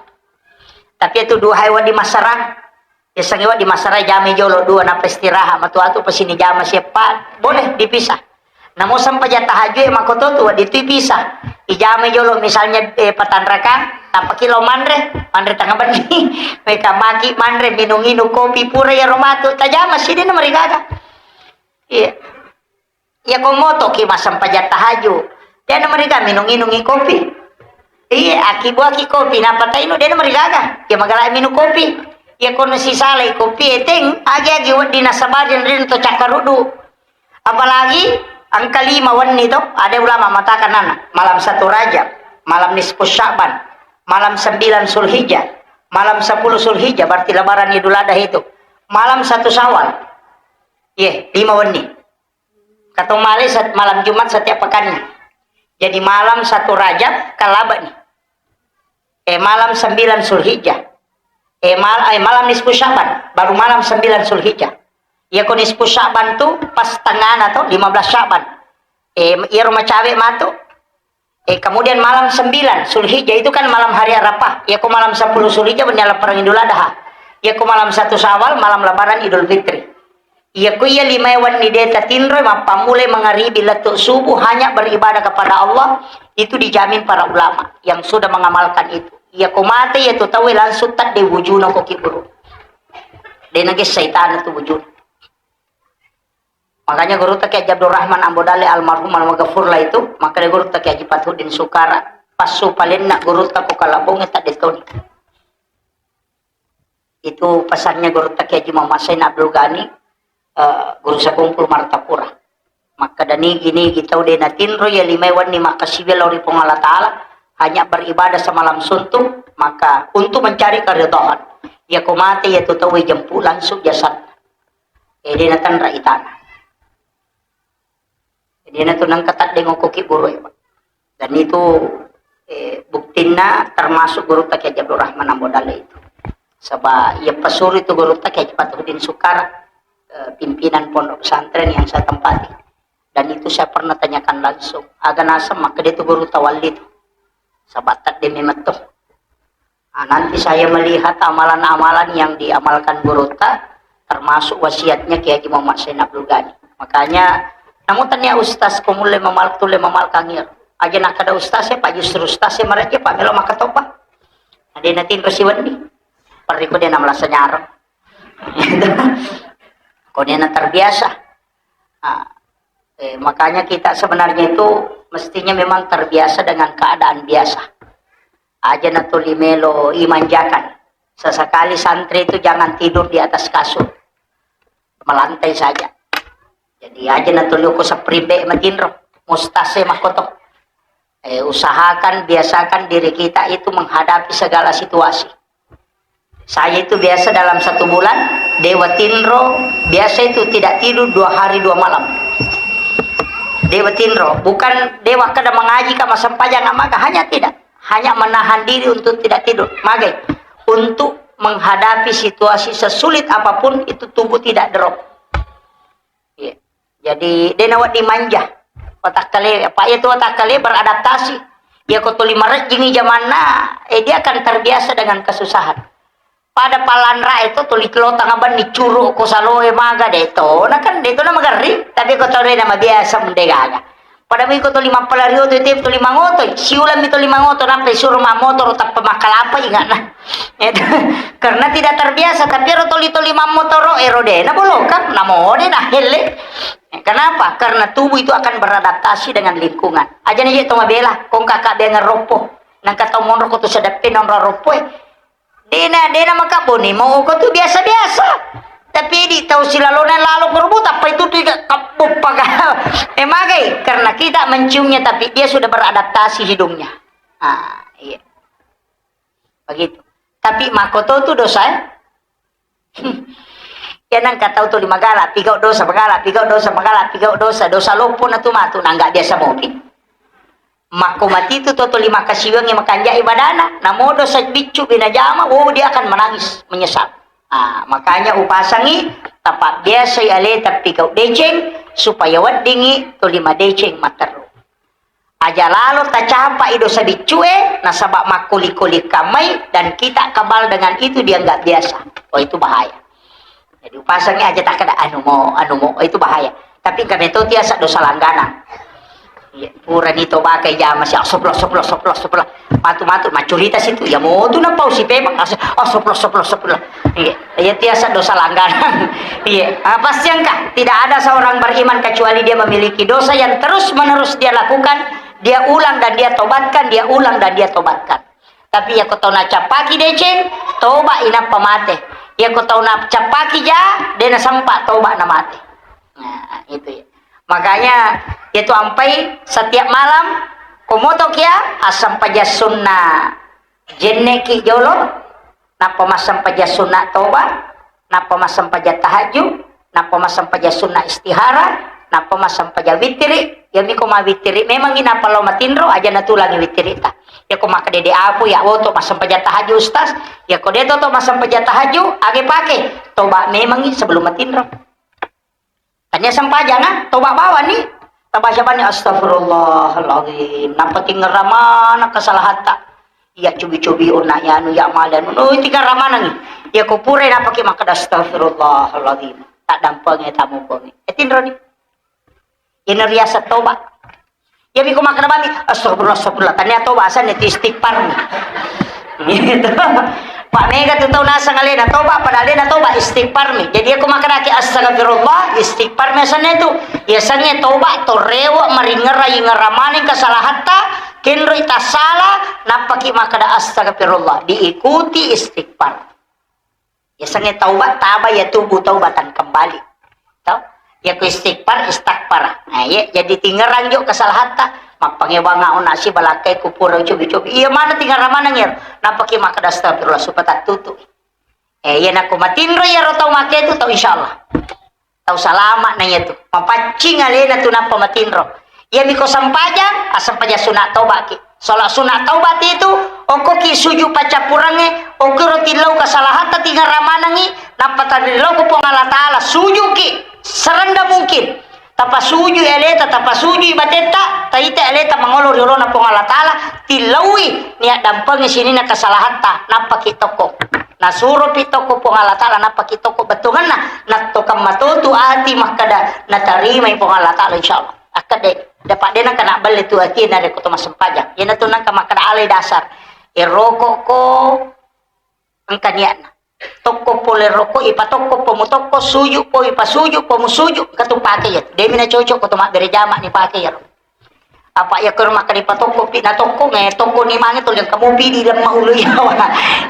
Tapi itu duha hewan di masyarakat. Yasengnge wedding massarang, ijamai jolo dua, nappa istirahat, matu-atu pasini jama siappa, boleh dipisah. Namo sempajang tahajud e makkoto tu wedding tu ipisah. Ijamai jolo misalnya, eh, patanrakang, nappaki lao manre, manre tengah benni. Meka maki manre, minung-inung kopi pura iyaro matu, tajama si dena marigaga. Iya. Iya ko motoki massempajang tahajud. Dena marigaga minung-inungi kopi. Iya, akibuaki kopi, nappa tainu dena marigaga. Iya magala minung kopi. Iya kono sisalai kopi, eteng, agi-agi wedding nasabari rintu cakkaruddu. Apalagi engka lima wenni to, ada ulama mengatakan nana, malam satu Rajab, malam nisfu Sya'ban, malam sembilan Zulhijjah, malam sepuluh Zulhijjah, berarti lebaran Idul Adha itu. Malam satu Syawal. Iya, lima wenni. Katong male set-, malam Jumat setiap pekannya. Jadi malam satu Rajab, kalaba nih. Eh, malam sembilan Zulhijjah. Eh, mal-, eh, malam nisfu Sya'ban, baru malam sembilan Zulhijjah. Iya ko nisfu Sya'ban tu pas tengahna to, lima belas Sya'ban. Eh, iyaro macawe matu. Eh, kemudian malam sembilan Zulhijjah itu kan malam hari Arafah. Iya ko malam sepuluh Zulhijjah wenni lapparang Idul Adha. Iya ko malam satu Syawal, malam lebaran Idul Fitri. Iya ko iya lima wenni de tatinroi, mappammulai mangaribi lettu subuh hanya beribadah kepada Allah, itu dijamin para ulama yang sudah mengamalkan itu. Iya ko mate iya tu tauwe langsung tadde wujuna ko kiburu. De nage saitana tu wujuna. Makanya gurutta Kiai Haji Abdurrahman Ambo Dalle almarhum almaghfur lah itu, maka dia gurutta Kiai Haji Fathuddin Sukara, passu palenna gurutta ko Kalabonge tadde toni. Itu pesannya gurutta Kiai Haji Muhammad Sain Abdul Ghani, eh, guru sekumpul Martapura. Maka danigi-nigi tau de natinro ya lima wenni makkasiwiang lao ri Puang Allah Ta'ala, hanya beribadah semalam suntuk, maka untuk mencari keridhaan. Ya ko mate ya tu tau jempu langsung jasad. Eh, de natanra itana. Jadi, na tu nengka tadde ngoko ki buru e, Pak. Dan itu, eh, buktinna termasuk gurutta Kiai Haji Abdurrahman Ambo Dalle itu. Saba iya pasuru itu gurutta Kiai Haji Fathuddin Sukara, eh, pimpinan pondok pesantren yang saya tempati. Dan itu saya pernah tanyakan langsung. Aga naseng makkeda itu gurutta Walli itu. Saba tadde memetto. Ah, nanti saya melihat amalan-amalan yang diamalkan gurutta, termasuk wasiatnya Kiai Haji Muhammad Sain Abdul Ghani. Makanya, namu tania ustaz, ko mulle mamal-, tulle mamalkangi. Aja nakkeda ustaz e, Pak, justru ustaz e marejje, Pak, melo makkatobba. Ade natinro siwenni. Perri ko de namalasa nyareng. Ko de na terbiasa. Ah, eh, makanya kita sebenarnya itu mestinya memang terbiasa dengan keadaan biasa. Aja natuli melo imanjakan. Sesekali santri itu jangan tidur di atas kasur. Melantai saja. Jadi aja natuli ko sepribe matinro. Mustase makkoto. Eh, usahakan, biasakan diri kita itu menghadapi segala situasi. Saya itu biasa dalam satu bulan, dewa tinro, biasa itu tidak tidur dua hari dua malam. Dewa tinro, bukan dewa kada mengaji, kama sempajang, kama ka, hanya tidak. Hanya menahan diri untuk tidak tidur. Magai, untuk menghadapi situasi sesulit apapun, itu tubuh tidak drop. Iya. Jadi, de nawedding manja. Watakkale, apa iya tu watakkale beradaptasi. Iya ko tuli marejjingi jamanna, eh, dia akan terbiasa dengan kesusahan. Pada palanra itu tuli kelotang abenni curu ko saloe maga de to. Nah kan de to na magerri, tapi ko tau de na mabiasa mende gaga. Pada mui ko tuli mappala rio tu itu tuli mangoto, siulang mi tuli mangoto, nampai suro mammotoro tappa makkalapa ingatna. Itu. Karena tidak terbiasa, tapi ero tuli-tuli mammotoro ero de na bolokang, namo de na helle. Kenapa? Karena tubuh itu akan beradaptasi dengan lingkungan. Aja nih to mabela, kong kakak dengan ropo. Nang kata monro ko tu sedeppe nonro ropo eh. Dena, dena makabboni, mau ko tu biasa-biasa. Tapi di tau silalona lalo korbu tappa itu tu iga kabbuppa ka. Eh, magai, karena kita menciumnya, tapi dia sudah beradaptasi hidungnya. Ah, iya. Begitu. Tapi makoto tu dosa, eh? Ya nang katau tu lima gala, pigau dosa, magala, pigau dosa, magala, pigau dosa, dosa loppo na tu matu, nangga biasa mopi. Makko mati tu to tuli makkasiwiangngi makanjai badana, namodo sabiccu binajama, oh, dia akan menangis, menyesal. Ah, makanya upasangi, tapabbiasai aleta pigau deceng, supaya weddingi tuli madeceng matteru. Aja lalo tacapai dosa biccue, nasaba makkoli-koli kammai, dan kita kebal dengan itu, dianggap biasa. Oh, itu bahaya. Jadi upasangi aja takkeda, "Anu mo, anu mo," itu bahaya. Tapi engka metoti asa dosa langganang. Iya, purani to bakai jama si, "Astagfirullah, astagfirullah, astagfirullah, astagfirullah." Matu-matu maccurita situ, ya motu napau si pemang, "As-, astagfirullah, astagfirullah, astagfirullah." Iya, iya tiasa dosa langganang. Iya, ah, pasti engka. Tidak ada seorang beriman kecuali dia memiliki dosa yang terus-menerus dia lakukan, dia ulang dan dia tobatkan, dia ulang dan dia tobatkan. Tapi yako tau nacappaki deceng, toba inappa mate. Yako tau nacappaki ja, de nasempa toba na mate. Nah, itu ya. Makanya itu ampai setiap malam komoto kia asam paja sunna jenneki jolo, nappa massempajang sunna toba, nappa massempajang tahajju, nappa massempajang sunna istihara, nappa massempajang witiri. Yami ko mawitiri memang inappa lao matinro, aja natulangi witirita. Yako makkeda de apo ya woto massempajang tahajju ustaz, yako de toto massempajang tahajju, age pake toba memangi sebelum matinro. Tania sempajang, ah, toba bawani. Tabaca bani, "Astagfirullahaladzim." Nappa tingerra mana kesalahatta. Iya cubi-cubi ona, ya anu, ya male anu. Oh, tingerra manangi. Ya ko pura napaki makkeda, "Astagfirullahaladzim." Tak dampengi tamu koni. Eh, tinroni. Ini riasa toba. Jadi ko makkeda bani, "Astagfirullah, astagfirullah." Tania toba asanna itu istighfar. Gitu. Pak mega tu tau nasang alena toba, pada alena toba istighfar mi. Jadi aku makkeda ki, "Astagfirullah," istighfar mi asanna itu. Ya sange toba to rewe maringera-ingera maning kesalahatta, kenroi tasala, nappaki makkeda, "Astagfirullah." Diikuti istighfar. Yasengnge taubat, taba yatubu taubatan kembali. Tau? Yako istighfar, istaghfar. Nah, iya, jadi tingerang jo kesalahatta. Mappangewanga ona si balakai kupura cobi-cobi. Iya mana tingerang mana ngero. Nappaki makkeda astagfirullah supaya tattutu. Eh, iya nako matinro iyaro tau make itu tau insyaallah. Tau salama na iyatu. Mapaccing alena tu nappa matinro. Iyami ko sempajang, assempajang sunat tobaki. Sholat sunat taubat itu, okkoki sujud paccappurengnge, okkiro tillau kesalahatta tingerang manengngi, nappa tarillau ko Puang Allah Taala, sujudki serendah mungkin. Tapasujui aleta, tapasujui batetta, taita aleta mangolo ri olona Puang Allah Taala, tillaui niat dampengngi sininna kesalahatta, nappaki tokko. Nasuropi tokko Puang Allah Taala, nappaki tokko bettuangenna, nattokang matotu ati makkeda natarimai Puang Allah Taala, insyaallah. Akkede, dapat de nengka nabbelle tu atie narekko to massempajang. Iyanatu nengka makkeda alai dasar. E rokok ko engka niatna. Tokko pole rokok, ipatokko po mutokko, suju po ipasuju po musuju, engka tu pake iya. Demi na cocok ko to mabbere jama ni pake iyaro. Apa iya ko makkeda ipatokko pi na tokko, nge tokko ni mange to lengka mopi di lemma ulu iyawa.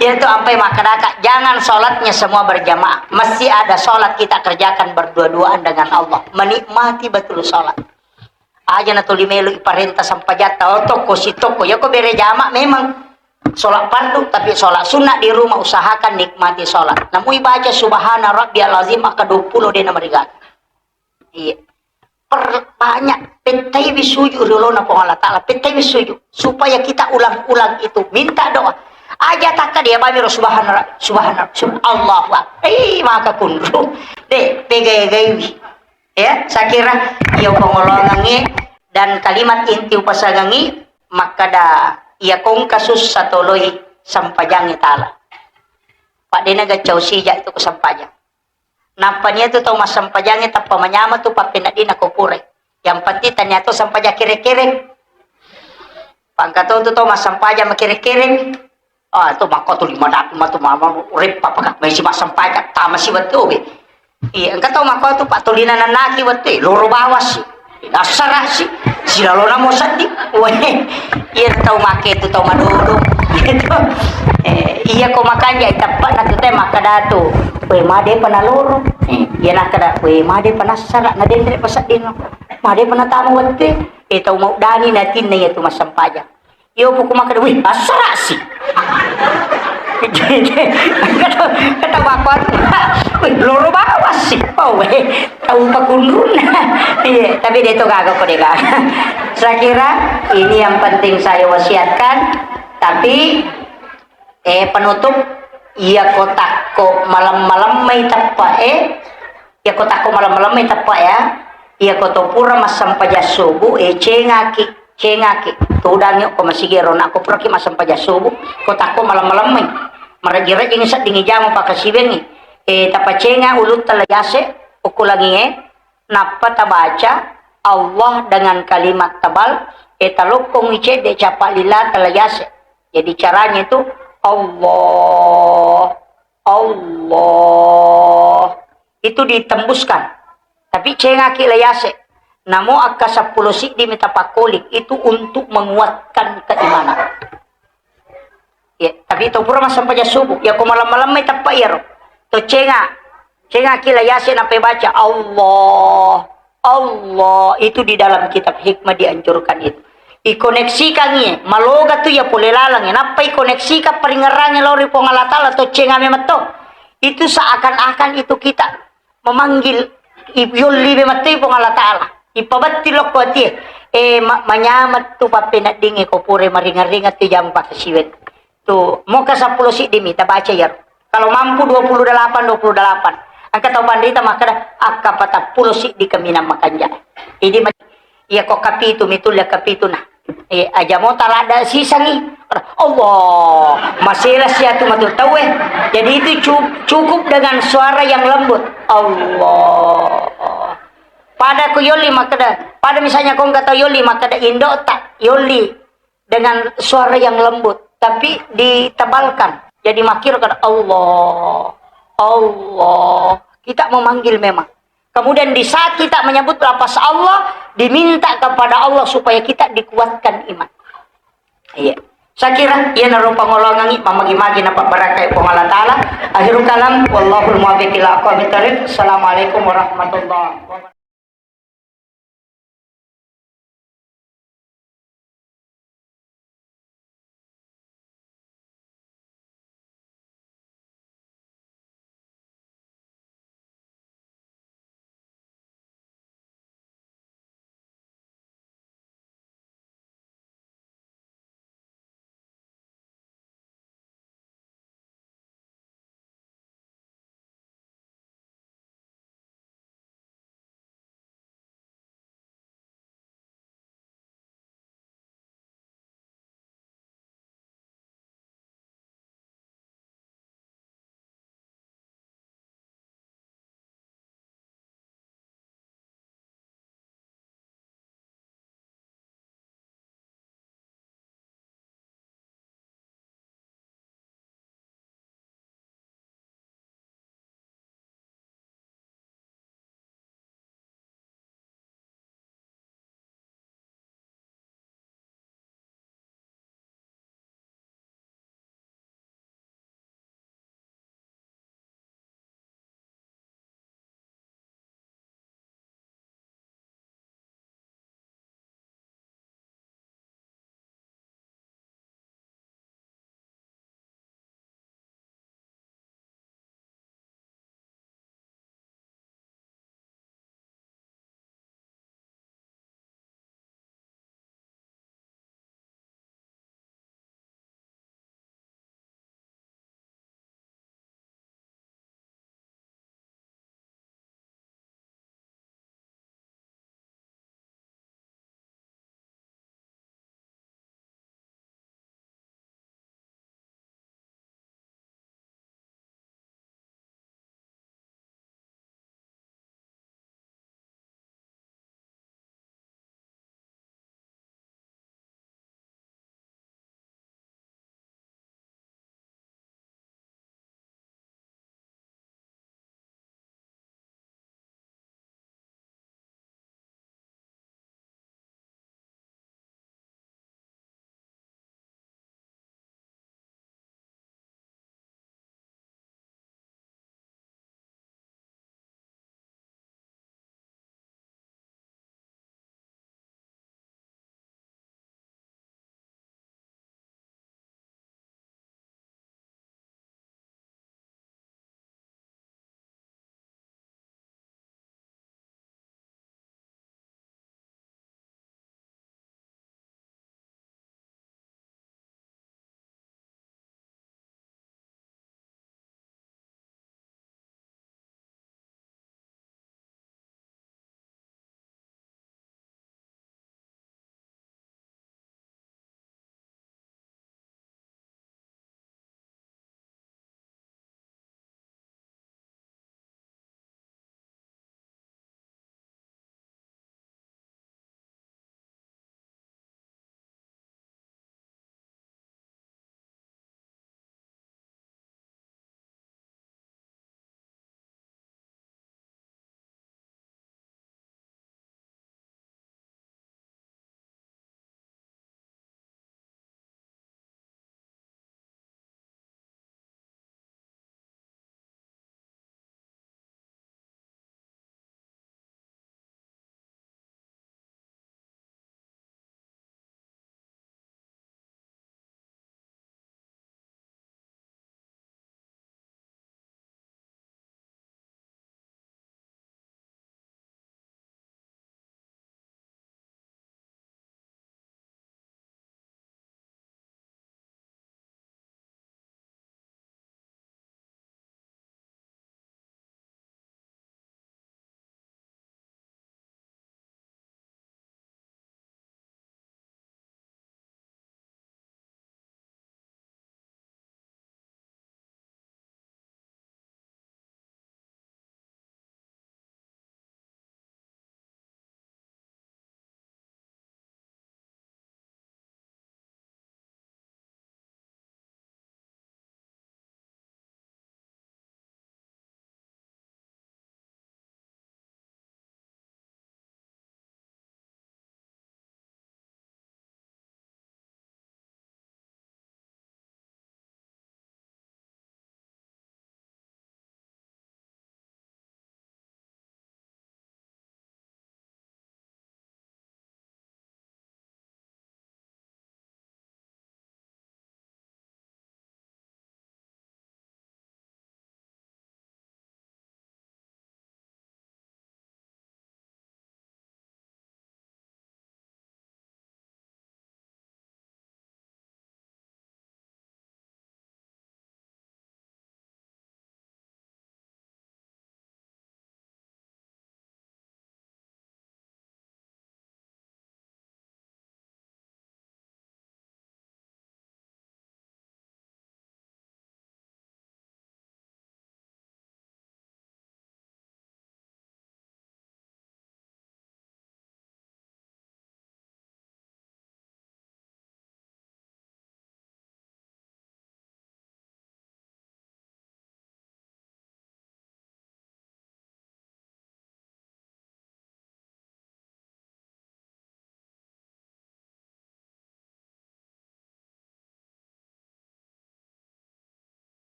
Iyatu ampai makkedaka, jangan sholatnya semua berjamaah. Mesti ada sholat kita kerjakan berdua-duaan dengan Allah. Menikmati betul sholat. Aja na tuli melo iparenta sempajatta, oh, tokko si tokko. Ya ko bere jama memang sholat fardu, tapi sholat sunnah di rumah usahakan nikmati sholat. Namui baca subhana rabbiyal azim akka dua puluh de namarigaga. Iya. Perbanyak, pettaiwi sujud ri olona Puang Allah Taala, pettaiwi sujud supaya kita ulang-ulang itu minta doa. Aja takka dia bami ro subhana ra-, subhana ra-, sub-, Allahu Akbar. Eh, maka kunru. De, pegai-gaiwi. Ya, saya kira iya pengolongangi dan kalimat inti upasangangi makkada iya kongka sussa toloi sampajangi tala. Addena gaccau sija itu ko sempajang. Nappa nia tu tau massempajangnge tappa manyama tu pappeneddinna ko pura. Yang penting tania to sempajang kere-kere. Pangka to tu tau massempajang makere-kere. Ah, tu makko tu lima datu matu mama reppa paka mesi massempajang tama si wettu be. Iya, engka tau makko tu pak tolina nanaki wettu, eh, loro bawa si. Assara si. Silalona mo seddi. Weh, iya tau make tu tau madodo. Iya tu. Eh, iya ko makanja tappa na tu te makkada tu. Weh, made pa naloro. Eh, iya nakkada, weh, made pa nassara na denre pa seddino. Made pa natama wettu. Eh, tau mau dani natinna iya tu massempajang. Iyo, puku makkeda, "Wih, assara si." Kata, kata bapak, "Wih, loro bawa si." Oh, weh, tau pakunrunna. Iya, tapi dia itu gaga kok dia gaga. Saya kira ini yang penting saya wasiatkan. Tapi, eh, penutup, iya kotakko malam-malam mai teppa, eh, Iyako takko malem-malemme teppa ya, iyako to pura massempajang subuh, eh, cengaki, cengaki. Tudangi ko masigi ro, nakko puraki massempajang subuh, ko takko malem-malemme. Marejji-rejjingi seddingi jamu pakasiwengi. Eh, tapacenga ulutta la yase, ukkulangie, nappa tabaca Allah dengan kalimat tebal, eh, talokkongi cedde capa lilata la yase. Jadi caranya itu Allah, Allah. Itu ditembuskan. Tapi cengaki la yase. Namo akka seppulo siddi mita pakkoling itu untuk menguatkan keimanan. Ya, tapi to pura massempajang subuh, ya ko malam-malam mai teppa iyaro. To cenga. Cengaki la yase nappai baca Allah. Allah itu di dalam kitab hikmah dianjurkan itu. Ikoneksikan iye, maloga tu iya pole lalang, nappa ikoneksikan paringerrangnge lao ri Puang Allah Taala, to cenga memang to. Itu seakan-akan itu kita memanggil, i-, yolli memang to Puang Allah Taala. Ipabetti lokko atie. Eh, ma-, manyameng tu pappeneddingnge ko pura maringa-ringa tu jamu pakasiwen. Tu, moka seppulo siddi mi tabaca iyaro. Kalau mampu dua puluh delapan, dua puluh delapan. Engka tau panrita makkeda, akka patappulo siddi kaminang makanja. Idi ma-, iya ko kapitu mi tulle kapitu nah. Eh, aja mo talada sisangi. Allah, masela siatu matu tau eh. Jadi itu cu-, cukup dengan suara yang lembut. Allah. Pada ku yolli makkeda, pada misalnya ko engka tau yolli makkeda indokta, yolli dengan suara yang lembut, tapi ditebalkan. Jadi makkiro kan Allah, Allah. Kita memanggil memang. Kemudian di saat kita menyebut lafaz Allah, diminta kepada Allah supaya kita dikuatkan iman. Iya. Saya kira iya naro pangolongangi mamagi-magi napabarakai Puang Allah Taala. Akhirul kalam, wallahul muwaffiq ila aqwamit thariq. Assalamualaikum warahmatullahi wabarakatuh.